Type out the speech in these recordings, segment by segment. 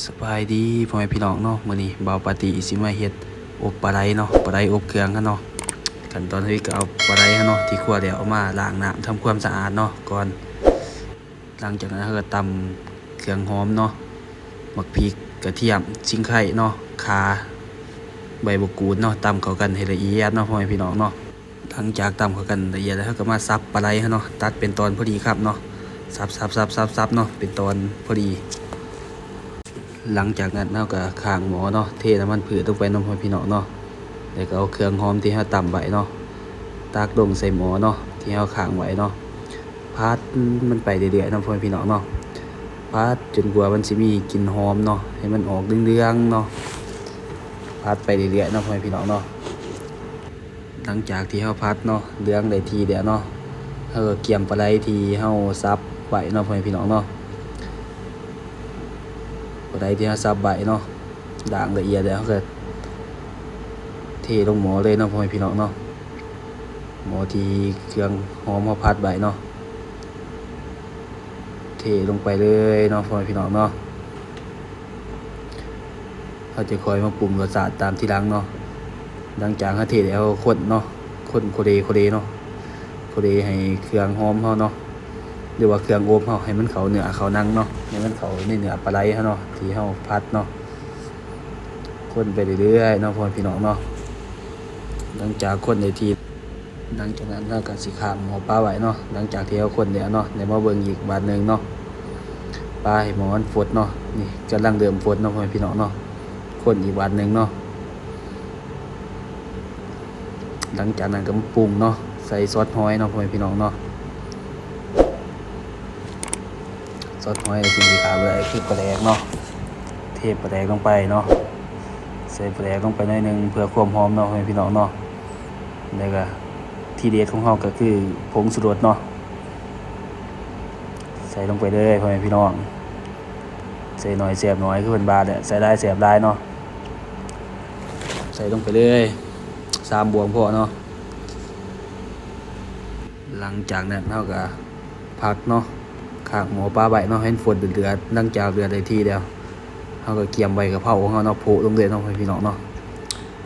ສະບາຍດີພໍ່ແມ່ພີ່ນ້ອງເນາະ, ມື້ນີ້ບ່າວປາຕີຊິມາເຮັດອົບປາໄດເນາະ, ປາໄດອົບເຄື່ອງຫັ້ນເນາະ. ຂັ້ນຕອນທຳອິດກໍເອົາປາໄດຫັ້ນເນາະ ທີ່ຄົ່ວແລ້ວເອົາມາລ້າງນ້ຳທຳຄວາມສະອາດເນາະກ່ອນ. ຫຼັງຈາກນັ້ນເຮົາກໍຕຳເຄື່ອງຫອມເນາະ, ໝາກພິກ, ກະທຽມ, ຊິງໄຄເນາະ, ຂ່າ, ໃບບັກກູດເນາະ, ຕຳເຂົ້າກັນໃຫ້ລະອຽດເນາະ ພໍ່ແມ່ພີ່ນ້ອງເນາະ. ຫຼັງຈາກຕຳເຂົ້າກັນລະອຽດແລ້ວ ເຮົາກໍມາສັບປາໄດເຮົາເນາະ, ຕັດເປັນຕອນພໍດີຄຳເນາະ, ສັບໆໆໆໆເນາະ ເປັນຕອນພໍດີ. ຫຼັງຈາກນັ້ນເຮົາກໍຄ້າງໝໍ້ເນາະ, ເທນ້ຳມັນພືດລົງໄປເນາະ ພໍ່ແມ່ພີ່ນ້ອງເນາະ, ແລ້ວກໍເອົາເຄື່ອງຫອມທີ່ເຮົາຕຳໄວ້ເນາະ ຕັກລົງໃສ່ໝໍ້ເນາະ ທີ່ເຮົາຄ້າງໄວ້ເນາະ. ຜັດມັນໄປເລື້ອຍໆເນາະ ພໍ່ແມ່ພີ່ນ້ອງເນາະ, ຜັດຈົນກວ່າມັນຊິມີກິ່ນຫອມເນາະ ໃຫ້ມັນອອກເຫຼືອງໆເນາະ, ຜັດໄປເລື້ອຍໆເນາະ ພໍ່ແມ່ພີ່ນ້ອງເນາະ. ຫຼັງຈາກທີ່ເຮົາຜັດເນາະ ເຫຼືອງໄດ້ທີ່ແລ້ວເນາະ, ເຮົາກໍກຽມປາໄດທີ່ເຮົາສັບໄວ້ເນາະ ພໍ່ແມ່ພີ່ນ້ອງເນາະ, ປາໄດທີ່ເຮົາສັບໄວ້ເນາະ ລ້າງລະອຽດແລ້ວ ເຮົາກໍເທລົງໝໍ້ເລີຍເນາະ ພໍ່ແມ່ພີ່ນ້ອງເນາະ. ໝໍ້ທີ່ເຄື່ອງຫອມເຮົາຜັດໄວ້ເນາະ ເທລົງໄປເລີຍເນາະ ພໍ່ແມ່ພີ່ນ້ອງເນາະ. ເຮົາຈະຄ່ອຍມາປຸງລົດຊາດຕາມທີຫຼັງເນາະ. ຫຼັງຈາກເຮົາເທແລ້ວ ເຮົາຄົນເນາະ, ຄົນໂຄເລໂຄເລເນາະ, ໂຄເລໃຫ້ເຄື່ອງຫອມເຮົາເນາະ ຫຼືວ່າເຄື່ອງອົບເຮົາ ໃຫ້ມັນເຂົ້າເນື້ອເຂົ້າໜັງເນາະ, ໃຫ້ມັນເຂົ້າໃນເນື້ອປາໄດເຮົາເນາະ ທີ່ເຮົາຜັດເນາະ. ຄົນໄປເລື້ອຍໆເນາະ ພໍ່ແມ່ພີ່ນ້ອງເນາະ. ຫຼັງຈາກຄົນໄດ້ທີ່ ຫຼັງຈາກນັ້ນເຮົາກໍຊິຄ້າງໝໍ້ປາໄວ້ເນາະ. ຫຼັງຈາກທີ່ເຮົາຄົນແລ້ວເນາະ ໄດ້ມາເບິ່ງອີກບາດໜຶ່ງເນາະ, ປາໃຫ້ໝໍ້ມັນຟົດເນາະ. ນີ້ກຳລັງເລີ່ມຟົດເນາະ ພໍ່ແມ່ພີ່ນ້ອງເນາະ, ຄົນອີກບາດໜຶ່ງເນາະ. ຫຼັງຈາກນັ້ນກໍມາປຸງເນາະ ໃສ່ຊອດຫອຍເນາະ ພໍ່ແມ່ພີ່ນ້ອງເນາະ. ຊອດຫອຍ ສິ່ງທີ່ຂາດບໍ່ໄດ້ຄືປາແດກເນາະ, ເທປາແດກລົງໄປເນາະ, ໃສ່ປາແດກລົງໄປໜ້ອຍໜຶ່ງເພື່ອຄວາມຫອມເນາະ ພໍ່ແມ່ພີ່ນ້ອງເນາະ. ແລ້ວກໍທີເດັດຂອງເຮົາກໍຄືຜົງຊູລົດເນາະ, ໃສ່ລົງໄປເລີຍ ພໍ່ແມ່ພີ່ນ້ອງ. ໃສ່ໜ້ອຍແຊບໜ້ອຍ ຄືເພິ່ນວ່າແຫຼະ, ໃສ່ຫຼາຍແຊບຫຼາຍເນາະ. ໃສ່ລົງໄປເລີຍ ສາມບ່ວງພໍເນາະ. ຫຼັງຈາກນັ້ນເຮົາກໍພັກເນາະ, ຄ້າງໝໍ້ປາໄວ້ເນາະ ໃຫ້ມັນຟົດເດືອດໆ. ຫຼັງຈາກເດືອດໄດ້ທີ່ແລ້ວ ເຮົາກໍກຽມໃບກະເພົາຂອງເຮົາເນາະ ໂປະລົງເລີຍເນາະ ພໍ່ແມ່ພີ່ນ້ອງເນາະ,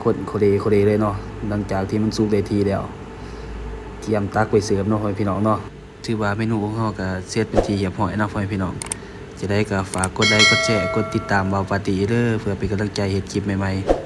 ຄົນໂຄເລໂຄເລເລີຍເນາະ. ຫຼັງຈາກທີ່ມັນສຸກໄດ້ທີ່ແລ້ວ ກຽມຕັກໄປເສີບເນາະ ພໍ່ແມ່ພີ່ນ້ອງເນາະ. ຖືວ່າເມນູຂອງເຮົາກໍເສັດເປັນທີ່ຮຽບຮ້ອຍເນາະ ພໍ່ແມ່ພີ່ນ້ອງ. ຈັ່ງໃດກໍຝາກກົດໄລ ກົດແຊ ກົດຕິດຕາມບ່າວປາຕີເດີ ເພື່ອເປັນກຳລັງໃຈເຮັດຄລິບໃໝ່ໆ.